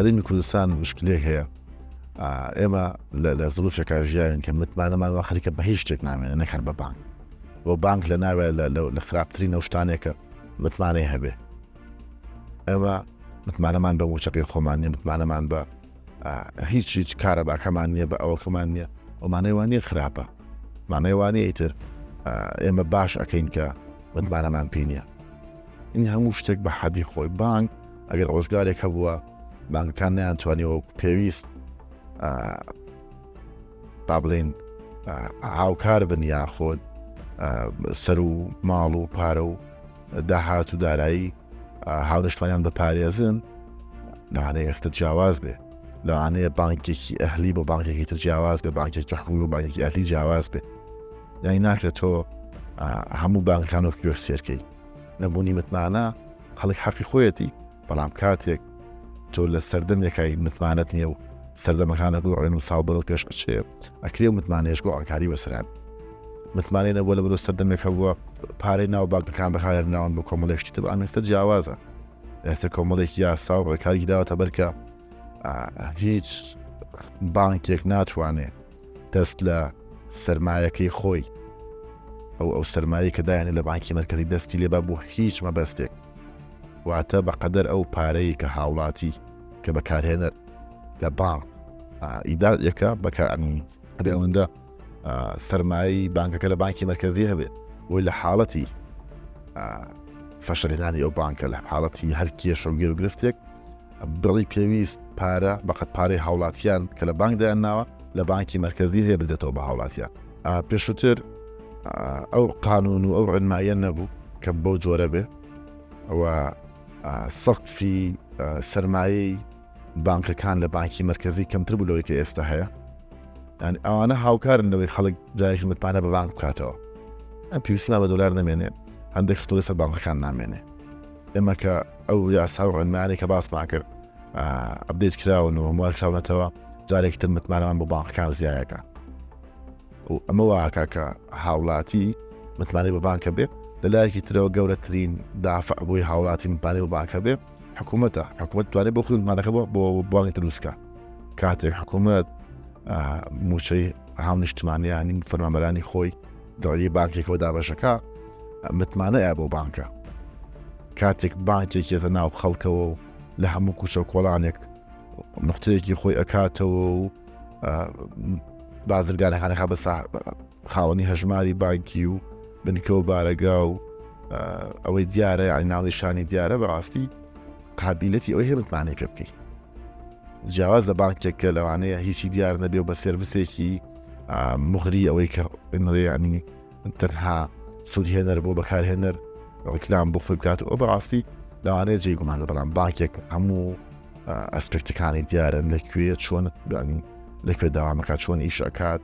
هەرێمی کوردستان مشکلێک هەیە ئێمە لە زروفێکا ژیاوین کە متمانەمان وا خەریکە بە هیچ شتێک نامێنێ نەک هەر بە بانک بۆ بانک لە ناوێ لە خراپترین ئەو شتانێکە متمانەی هەبێ ئێمە متمانەمان بە موچەکەی خۆمان نیە متمانەمان بە هیچ هیچ کارەباکەمان نییە بە ئەوەکەمان نییە ئەومانەی وانە خراپە مانای وانە ئیتر ئێمە باش ئەەکەین کە متمانەمان پێ نییە این هەموو شتێک بە حەدی خۆی بانک ئەگەر ڕۆژگارێک هەبووە بانکەکان نەیانتوانیوە پێویست با بڵێین هاوکار بن یاخود سەر و ماڵ و پارە و داهات و دارایی هاونشتمانیان بپارێزن لەوانەیە ئێستا جیاواز بێ لەوانەیە بانکێکی ئەهلی بۆ بانکێکی تر جیاواز بێ بانکێکی حکومی و بانکێکی ئەهلی جیاواز بێ یانی ناکرێت تۆ هەموو بانکەکان وەک گوێ سێرکەی نەبوونی متمانە خەڵک حەقی خۆیەتی بەڵام کاتێک تۆ لە سەردەمێکای متمانەت نییە و سەردەمەکانە گۆڕێن و ساڵ بەرەو پێش ئەچێ ئەکرێ و متمانەیەش گۆڕانکاری بەسەران متمانەی نەبووە لە بەرەو سەردەمێک هەبووە پارەی ناو بانکەکان بەکارهێنراون بۆ کۆمەڵێک شتی تر بەڵام ئێستا جیاوازە ئێستا کۆمەڵێکی یاسا و ڕێکاری گیراوەتە بەر کە هیچ بانکێک ناتوانێ دەست لە سەرمایەکەی خۆی ئەو ئەو سەرمایەی کە دایانێ لە بانکی مەرکەزی دەستی لێ با بۆ هیچ مەبەستێک واتە بەقەدەر ئەو پارەی کە هاوڵاتی کە بەکارهێنەر لە بانک ئیدا یەکە بەکارانی ئەبێ ئەوەندە سەرمایەی بانکەکە لە بانکی مەرکەزی هەبێت بۆی لە حاڵەتی فەشەلهێنانی ئەو بانکە لە حاڵەتی هەر کێشە و گیر و گرفتێک بڕی پێویست پارە بەقەد پارەی هاوڵاتیان کە لە بانک دایانناوە لە بانکی مەرکەزی هەیە بدرێتەوە بە هاوڵاتیان. پێشووتر ئەو قانون و ئەو ڕێنماییە نەبوو کە بەو جۆرە بێ و سەقفی سەرمایەی بانکەکان لە بانکی مەرکەزی کەمتر بوو لەوەی کە ئێستا هەیە. یانی ئەوانە هاوکارن لەوەی خەڵک جارێکی متمانە بە بانک بکاتەوە. پێویستمان بە دۆلار نەمێنێ، هەندێک خطوری سەر بانکەکان نامێنێ. ئێمە کە ئەو یاسا و ڕێنمایانەی کە باسمان کرد ئەپدەیت کراون و هەموار کراونەتەوە جارێکی تر متمانەمان بۆ بانقەکان زیایەکە و ئەمە واکە کە هاوڵاتی متمانەی بە بانکە بێ لە لایەکی ترەوە گەورەترین دافع بۆی هاوڵاتی متمانەی بە بانکە بێ حکوومەتە حکوومەت توانێت بۆ خۆی متمانەکە بۆ بۆ بانکی دروستکە کاتێک حکوومەت موچەی هاونیشتمانیانی فەرمانبەرانی خۆی دەڕێی بانکێکەوە دابەشەکە متمانەیە بۆ بانکە کاتێک بانکێک یەتە ناو خەڵکەوە و لە هەموو کوچە و کۆڵانێک نقطەیەکی خۆی ئەکاتەوە و بازرگانەکانەکە بە خاوەنی هەژماری بانکی و بنکە و بارەگا و ئەوەی دیارە یانی ناونیشانی دیارە بەڕاستی قابلەتی ئەوەی هەیە متمانەی پێ بکەیت جیاواز لە بانکێک کە لەوانەیە هیچی دیار نەبێ و بە سێرڤسێکی مغری ئەوەی کە ینی تەنها سوودهێنەر بۆ بەکارهێنەر ڕیکلام بۆ خۆی بکات ئەو بەڕاستی لەوانەیە جێی گومان بێ بەڵام بانکێک هەموو ئەسپێکتەکانی دیارن لە کوێ چۆن ینی لە کوێ داوامەکە چۆن ئیش ئەکات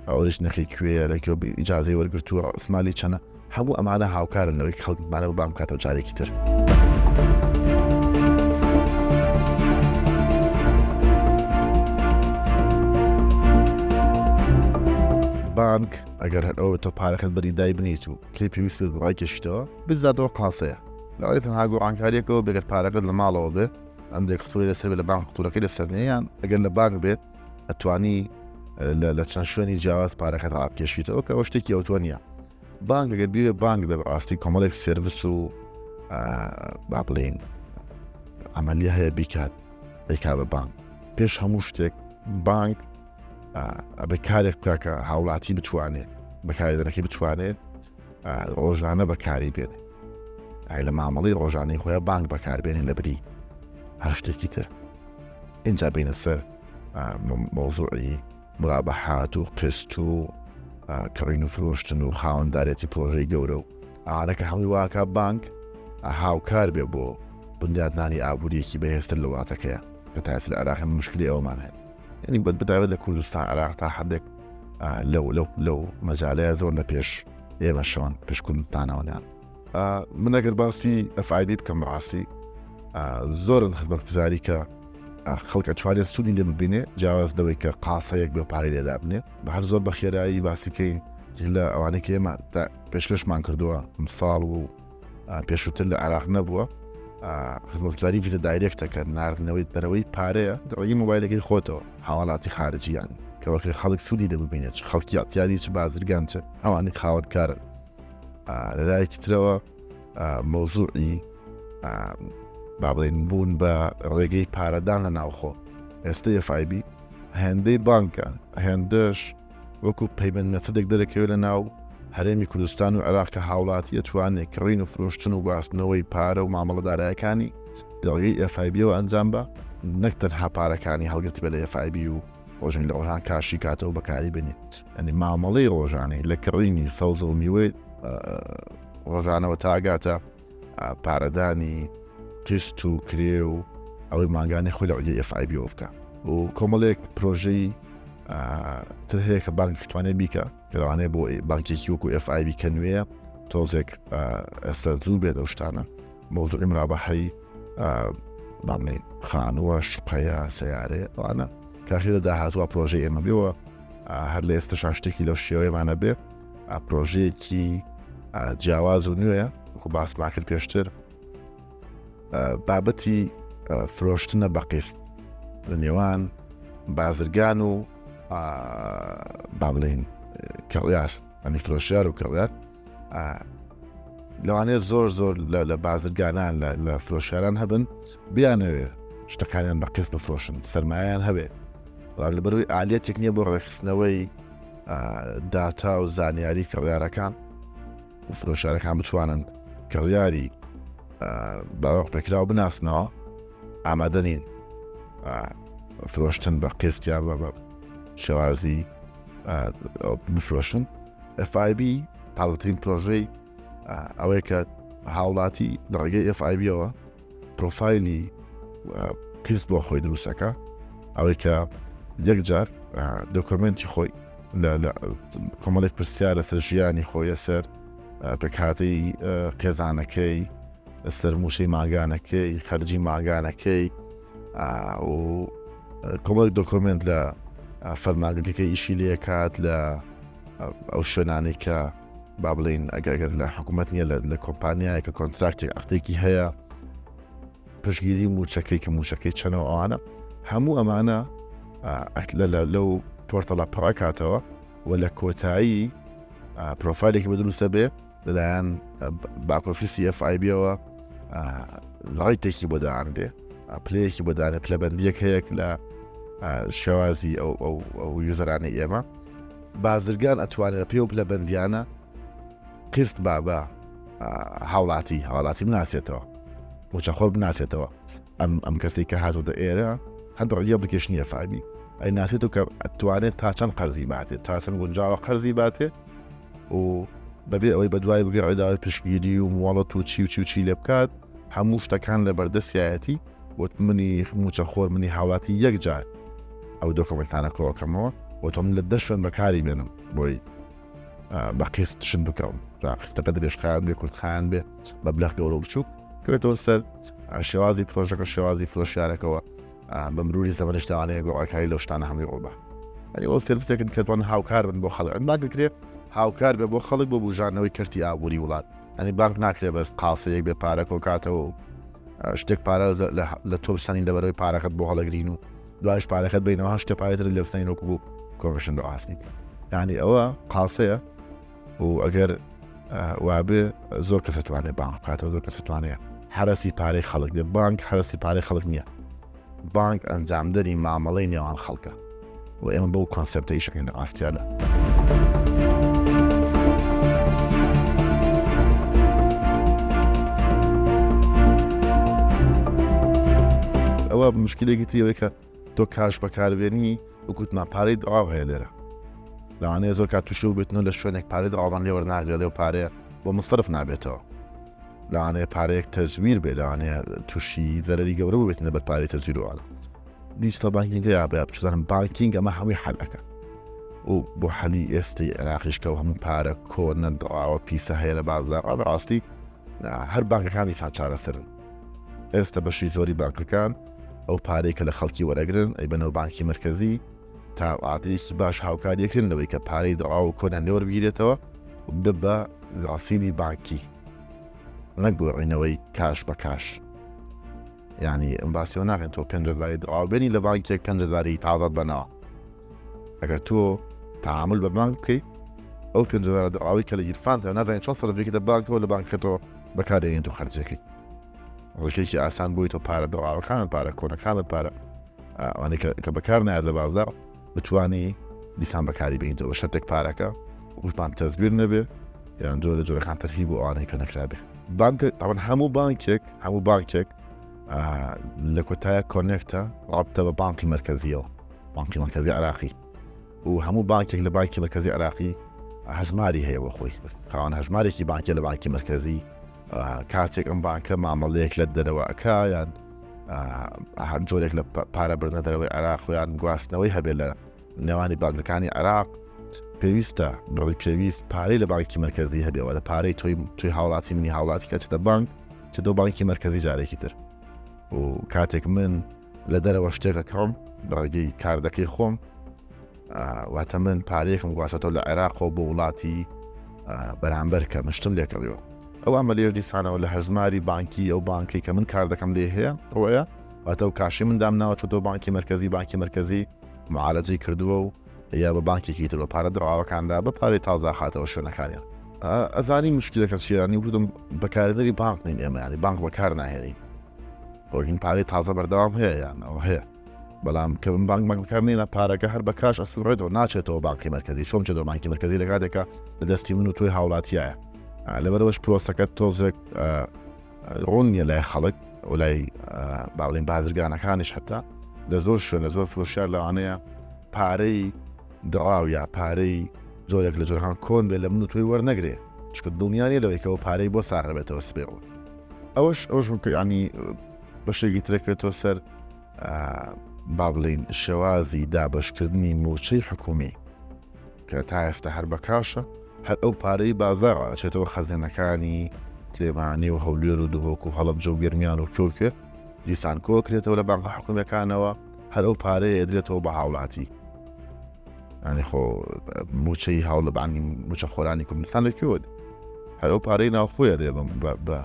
ئەوریشنەکەی کوێیە لە کوێ ئیجازەی وەرگرتووە ئەسمالی چەنە هەموو ئەمانە هاوکارن لەوەی خەڵک متمانە بە بانک بکاتەوە جارێکی تر. بانک ئەگەر هەر ئەوە تۆ پارەکەت بەری دای بنیت و کەی پێویست بێت ڕایکێشیتەوە بزاتەوە قاسەیە لەوەی تەنها گۆڕانکاریەکەەوە بێگەر پارەکەت لە ماڵەوە بێ هەندێک خطوری لەسەر بێ لە بانک خطورەکەی لەسەر نییە یان ئەگەر لە بانک بێت ئەتوانی لە چەند شوێنی جیاواز پارەکەت ڕابکێشیتەوە کە ئەوە شتێکی ئەوتۆ نییە بانک ئەگەر بیوێ بانک بێ بەڕاستی کۆمەڵێک سێرڤس و با بڵێین عملیە هەیە بیکات دەیکا بە بانک پێش هەموو شتێک بانک ئەبێ کارێک بکە کە هاوڵاتی بتوانێت بەکارێنەکەی بتوانێت ڕۆژانە بەکاری بێنێ ئای لە مامەڵی ڕۆژانەی خۆیان بانک بەکاربێنێ لە بری هەر شتێکی تر اینجا بینە سەر مۆزوعی مرابەحات و قست و کڕین و فرۆشتن و خاوەندارێتی پرۆژەی گەورە و ئەوانە کە هەمووی واکە بانک هاوکار بێ بۆ بنیادنانی ئابووریەکی بەهێزتر لە وڵاتەکەیە کە تا ئێستا لە عێراق ئێمە مشکلی ئەوەمان هەیە یعنی بە بەتایبەت لە کوردستان عێراق تا حدێک لەو لەو لەو مەجالەیە زۆر لە پێش ئێمە شەوان پێش کوردستانەوەیان من ئەگەر باسی FIB بکەم بەڕاستی زۆرن خزمەتگوزاری کە خەڵک ئەتوانێت سوودی لێ ببینێ جیاواز لەوەی کە قاسەیەک بێ پارەی لێ دابنێ بە هەر زۆر بە خێرایی باسی کەین لە ئەوانەی کە ئێمە پێشکەشمان کردووە ئەمساڵ و پێشووتر لە عێراق نەبووە. خزمەتگوزاری ڤیزە دایرێکتە کە ناردنەوەی دەرەوەی پارەیە لە ڕێگەی مۆبایلەکەی خۆتەوە هاوڵاتی خارجیان کە وەکە خەڵک سوودی لێ ببینێت چ خەڵکی ئەعتیادی چ بازرگان چ ئەوانەی خاوەن کارن لەلایەکی ترەوە مەوزوعی با بڵێن بوون بە ڕێگەی پارەدان لە ناوخۆ ئێستا FIB هێندەی بانکە هێندەش وەکو payment method ێک دەرەکەوێت لە ناو هەرێمی کوردستان و عێراق کە هاوڵاتی ئەتوانێت کڕین و فرۆشتن و گواستنەوەی پارە و مامەڵە دارایەکانی لە ڕێگەی FIB ەوە ئەنجام بە نەک تەنها پارەکانی هەڵگرتبێت لە FIB و ڕۆژێک لە ڕۆژان کاشی کاتەوە بەکاری بێنێ ئەنی مامەڵەی ڕۆژانەی لە کڕینی سەوزە و میوەی ڕۆژانەوە تاگاتە پارەدانی قیست و کرێ و ئەوەی مانگانەی خۆی لە ڕێگەی FIB ەوە بکە و کۆمەڵێک پرۆژەی تر هەیە کە بانک توانێت بیکە کە لەوانەیە بۆ بانکێکی وەکو FIB کە نوێیە تۆزێک ئێستا زوو بێت ئەو شتانە مەوزوعی مرابەحەی بامێ خانووە شقەیە سیارەیە ئەوانە کاخی لە داهاتوە پرۆژەی ئێمە بێەوە هەر لە ئێستا شتێکی لەو شێوەیەمانە بێ پرۆژەیەکی جیاواز و نوێیە وەکو باسمان کرد پێشتر بابەتی فرۆشتنە بە قیست لە نێوان بازرگان و با بڵێین کڕیار ئەنی فرۆشیار و کڕیار لەوانەیە زۆر زۆر لە بازرگانان لە فرۆشیاران هەبن بیانەوێ شتەکانیان بە قیست بفرۆشن سەرمایان هەبێ بەڵام لەبەرەوەی ئالیەتێک نییە بۆ ڕێکخستنەوەی داتا و زانیاری کڕیارەکان و فرۆشیارەکان بتوانن کڕیاری باوەڕ پێکراو بناسنەوە ئامادە نین فرۆشتن بە قیست یا بە شێوازی بفرۆشن FIB تازەترین پرۆژەی ئەوەیە کە هاوڵاتی لە ڕێگەی FIB-ەوە پرۆفایلی قیست بۆ خۆی دروستەکە ئەوەی کە یەکجار دۆکۆمنتی خۆی لە کۆمەڵێک پرسیار لەسەر ژیانی خۆی لەسەر پێکهاتەی خێزانەکەی لەسەر مووچەی ماگانەکەی خەرجی ماگانەکەی و کۆمەڵێک دۆکۆمنت لە فەرمانگەکەی ئیشی لێکات لە ئەو شوێنانەی کە با بڵین ئەگەر لە حکوومەت نییە لە کۆمپانیایە کە کۆنتراکتێک عقدێکی هەیە پشگیری موچەکەی کە موچەکەی چەنەوە ئەوانە هەموو ئەمانە لە لەو پۆرتەڵە پڕکاتەوە و لە کۆتایی پرۆفایلێکی بە دروستە بێ لەلایەن back office ی FIB ەوە rate ێکی بۆ دانرێ پلەیەکی بۆ دانێ پلەبندیەک هەیە لە شێوازی ئەو ئەو ئەو user انەی ئێمە بازرگان ئەتوانێت پێ و پلەبندیانە قیست با بە هاوڵاتی هاوڵاتی بناسێتەوە موچەخۆر بناسێتەوە ئەم ئەم کەسێک کە هاتووە ئێرە هەر بەڕیە بکێش نییە فامی ئەی ناسێت و کە ئەتوانێت تا چەند قەرزی باتێت تا چەند گونجاوە قەرزی باتێ و بەبێ ئەوەی بەدوای بگەڕێ داوای پشتگیری و مۆڵەت و چی و چی و چی لێ بکات هەموو شتەکان لە بەردەستیایەتی وت منی موچەخۆر منی هاوڵاتی یەک جار ئەو دۆکۆمنتانە کۆکەمەوە و تۆم لە دە شوێن بەکاری بێنم بۆی بە قیست شت بکەم قستەکە درێژخایەن بێ کورتخایەن بێ مەبلەغ گەورە و بچووک کەوێتەوە سەر شێوازی پرۆژەکە شێوازی فرۆشیارەکەوە بە مروری زەمەنیش لەوانەیە گۆڕانکاری لەو شتانە هەمووی ڕووبا ئەنی ئەو سێرڤسێکن کە توان هاوکار بن بۆ خەڵک بانک بکرێ هاوکار بێ بۆ خەڵک بۆ بوژانەوەی کەرتی ئابووری وڵات ئەنی بانک ناکرێ بەس قاسەیەک بێ پارە کۆکاتەوە و شتێک پارە لە تۆ بسەنین لەبەرەوەی پارەکەت بۆ هەڵەگرین و دوایش پارەکەت بینەوە هەشتە پارێتر لە بسەنین وەکو بوو کۆمیشن بە ئاستی یعنی ئەوە قاسەیە و ئەگەر وابێ زۆر کەس توانێت بانک بکاتەوە زۆر کەس توانێت حرەسی پارەی خەڵک بێ بانک حرەسی پارەی خەڵک نییە بانک ئەنجامدەری مامەڵەی نێوان خەڵکە و ئێمە بەو کۆنسپتە ئیشەکەین لە ڕاستیادا. ئەوە مشکلێکی تری ئەوەی کە تۆ کاش بەکاربێنی وەکوتمان پارەی دراو هەیە لێرە لەوانەیە زۆر کات تووشی بێتنەوە لە شوێنێک پارەی دراومان لێ وەرناگرێت لەو پارەیە بۆ مصرف نابێتەوە لەوانەیە پارەیەک تەزویر بێ لەوانەیە تووشی زەرری گەورە ببێت لەبەر پارەی تەزویر وانە digital banking یا بە بچزانم بانکینگ ئەمە هەمووی حەلەکە و بۆ حەلی ئێستەی عێراقیش کە هەموو پارە کۆ نەدراوە پیسە هەیە لە بازار بەڕاستی هەر بانکەکانی تا چارەسەرن ئێستا بەشی زۆری بانکەکان ئەو پارەی کە لە خەڵکی وەرەگرن ئەیبەنەوە بانکی مەرکەزی تا ڕادەیەکی باش هاوکاریەکرن لەوەی کە پارەی دڕاو و کۆنیان لێ وەربگیرێتەوە و ببێت بە ڕەسیدی بانکی نەک گۆڕینەوەی کاش بە کاش. یعنی ئەم باسیەوە ناکەن تۆ پێنج هەزاری دراو بێنی لە بانکێک پێنج هەزاری تازەت بەنەوە. ئەگەر تۆ تعامل بە بانک بکەیت ئەو 5000 دراوی کە لە گیرفانتە نازانین چۆن سەرفێکیتە بانکەوە لە بانکەکەتەوە بەکارێنیت و خەرجەکەی. ڕێکێکی ئاسان بۆی تۆ پارە دراوەکانت پارە کۆنەکانت پارە ئەوانەی کە بەکار نایەت لە بازاڕ بتانی دیسان بەکاری بینیتەوە بە شەرتێک پارەکە وشمان تەزویر نەبێ یان جۆر لە جۆرەکان تەرهی بۆ ئەوانەی کە نەکرابێ. بانک تاوان هەموو بانکێک هەموو بانکێک لە کۆتایە connect ە ڕابتە بە بانکی مرکزیەوە بانکی مرکزی عراقی و هەموو بانکێک لە بانکی مرکزی عراقی هەژماری هەیە بۆ خۆی خاوەن هەژمارێکی بانکە لە بانکی مرکزی کاتێک ئەم بانکە مامەڵەیەک لە دەرەوە ئەکا یان هەر جۆرێک لە پارە بردنە دەرەوەی عێراق یان گواستنەوەی هەبێت لە نێوانی بانکەکانی عێراق پێویستە بڕی پێویست پارەی لە بانکی مرکزی هەبێەوە لە پارەی تۆی توی هاوڵاتی منی هاوڵاتی کە چتە بانک چ دۆ بانکی مرکزی جارێکی تر و کاتێک من لە دەرەوە شتێکەکەم بە ڕێگەی کاردەکەی خۆم واتە من پارەیەکم گواستەوە لە عێراقەوە بۆ وڵاتی بەرامبەر کە من شتم لێکڕیوە ئەو ئەمەلیەش دیسانەوە لە هەژماری بانکی ئەو بانکی کە من کار دەکەم لێ هەیە ئەوەیە واتە و کاشی من دامناوە چۆتەوە بانکی مرکزی بانکی مرکزی معالەجەی کردووە و یا بە بانکێکی تر بە پارە دراوەکاندا بە پارەی تازە خاتەوە شوێنەکانیان. ئەزانی مشکلەکە چییە؟ ینی وتم بەکارهێنەری بانک نین ئێمە ینی بانک بەکار ناهێنین خۆ پارەی تازە بەردەوام هەیە یان ئەوە هەیە بەڵام کە من بانک بانک بەکار نێنە پارەکە هەر بە کاش ئەسوڕێتەوە ناچێتەوە بانکی مەرکەزی چۆن چێتەوە بانکی مەرکەزی لە کاتێکە لە دەستی من و تۆی هاوڵاتیایە لەبەرەوەش پرۆسەکە تۆزێک ڕوون نییە لای خەڵک و لای باڵین بازرگانەکانیش حتا لە زۆر شوێن لە زۆر فرۆشیار لەوانەیە پارەی دراو یا پارەی جۆرێک لە جۆرەکان کۆن بێ لە من و تۆی وەرنەگرێ چکە دڵنیا نیە لەوەی کەەوە پارەی بۆ ساغەبێتەوە سبێ ڕۆژ ئەوەش ئەوش ینی بەشێکی ترەکەێتەوە سەر با بڵێین شێوازی دابەشکردنی مووچەی حکومی کە تا ئێستا هەر بە کاشە، هەر ئەو پارەی بازاڕ ئەچێتەوە خەزێنەکانی سلێمانی و هەولێر و دهۆک و هەڵەبجە و گەرمیان و کوێ و کوێ، دیسان کۆکرێتەوە لە بانقە حکومیەکانەوە، هەر ئەو پارەیە ئەدرێتەوە بە هاوڵاتی. یانی خۆ مووچەی هاوڵەبانی مووچەخۆرانی کوردستان لە کوێوە دێ؟ هەر ئەو پارەی ناوخۆی ئەدرێ بە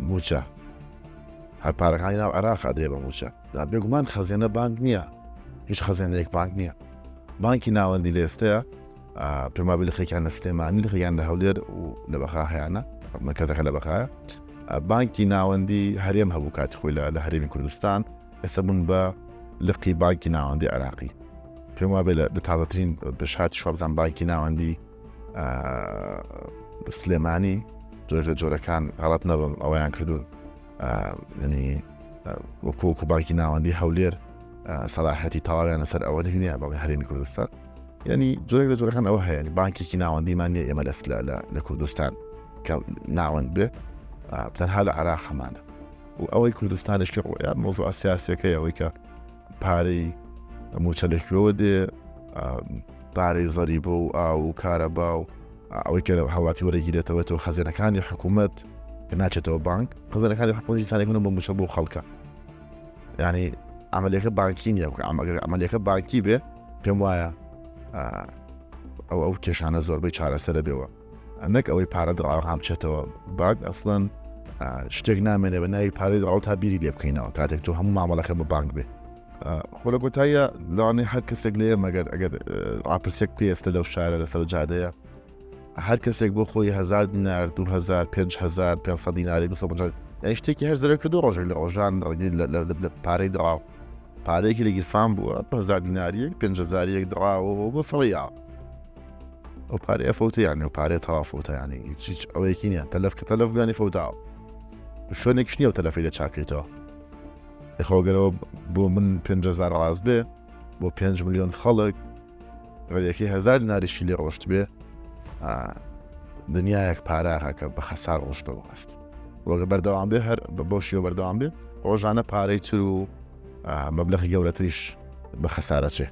مووچە. هەر پارەکانی ناو عێراق ئەدرێ بە مووچە. بێگومان خەزێنە بانک نییە، هیچ خەزێنەیەک بانک نییە. بانکی ناوەندی لە ئێستەیە پێم وابێ لقێکیان لە سلێمانی لقێکیان لە هەولێر و لە بەغا هەیانە، مەرکەزەکە لە بەغایە. بانکی ناوەندی هەرێم هەبوو کاتی خۆی لە هەرێمی کوردستان، ئێستا بوون بە لقی بانکی ناوەندی عێراقی. پێم وابێ لە تازەترین پێشهاتی شوابزان بانکی ناوەندی سلێمانی جۆرێک لە جۆرەکان غەڵەت نەبم ئەوەیان کردوون ینی وەکو وەکو بانکی ناوەندی هەولێر سەلاحەتی تەواویان لەسەر ئەوە نییە بەڵێ هەرێمی کوردستان ینی جۆرێک لە جۆرەکان ئەوە هەیە بانکێکی ناوەندیمان نیە ئێمە لەس لە کوردستان کە ناوەند بێ تەنها لە عراق هەمانە و ئەوەی کوردستانش کە ڕۆیان مۆزوع سیاسەکەی ئەوەی کە پارەی موچە لە کوێوە دێ پارەی زەریبە و ئاو و کارەبا و ئەوەی کە هاوڵاتی وەرەگیرێتەوە تۆ خەزێنەکانی حکوومەت کە ناچێتەوە بانک خەزێنەکانی حکوومەت تانێکن بۆ موچە بۆ خەڵکە ینی عملیەکە بانکی نییە ئەمەگەر عملیەکە بانکی بێ پێم وایە ئەو ئەو کێشانە زۆربەی چارەسەرە بێەوە نەک ئەوەی پارە دراوەکان بچێتەوە بانک ئەسڵەن شتێک نامێنێ بە ناوی پارەی دراو تا بیری لێ بکەینەوە کاتێک تۆ هەموو مامەڵەکە بە بانک بێ. خۆ لە کۆتاییە لەوانەیە هەر کەسێک لێ مەگەر ئەگەر ڕاپرسێک بکەی ئێستا لەو شارە لەسەر جادەیە هەر کەسێک بۆ خۆی هزار دینار 2000 5000 500 دیناری 250 یعنی شتێکی هەر زەرەر کردو ڕۆژێک لە ڕۆژان لە پارەی دراو پارەیەکی لە گیرفان بووە 5000 دیناریەک 5000 یەک دراوەوە بە فڕیا ئەو پارەیە فەوتە یانی ئەو پارەیە تەواو فەوتە یانی هیچ هیچ ئەوەیەکی نییە تەلەف کە تەلەف بیانی فەوتاوە شوێنێکیش نییە و تەلەفی لە چاکەیتەوە خۆگەرەوە بۆ من 5هزار ڕاست بێ بۆ 5 میلیۆن خەڵک ڕێیەکەی هزار دیناریشی لێ ڕۆشت بێ دنیایەک پارە کە بە خەسار ڕۆشتەوە هەست وەگە بەردەوام بێ هەر بە بۆ شیوە بەردەوام بێ ڕۆژانە پارەی تر و مەبلەخی گەورەتریش بە خەسارە چێ.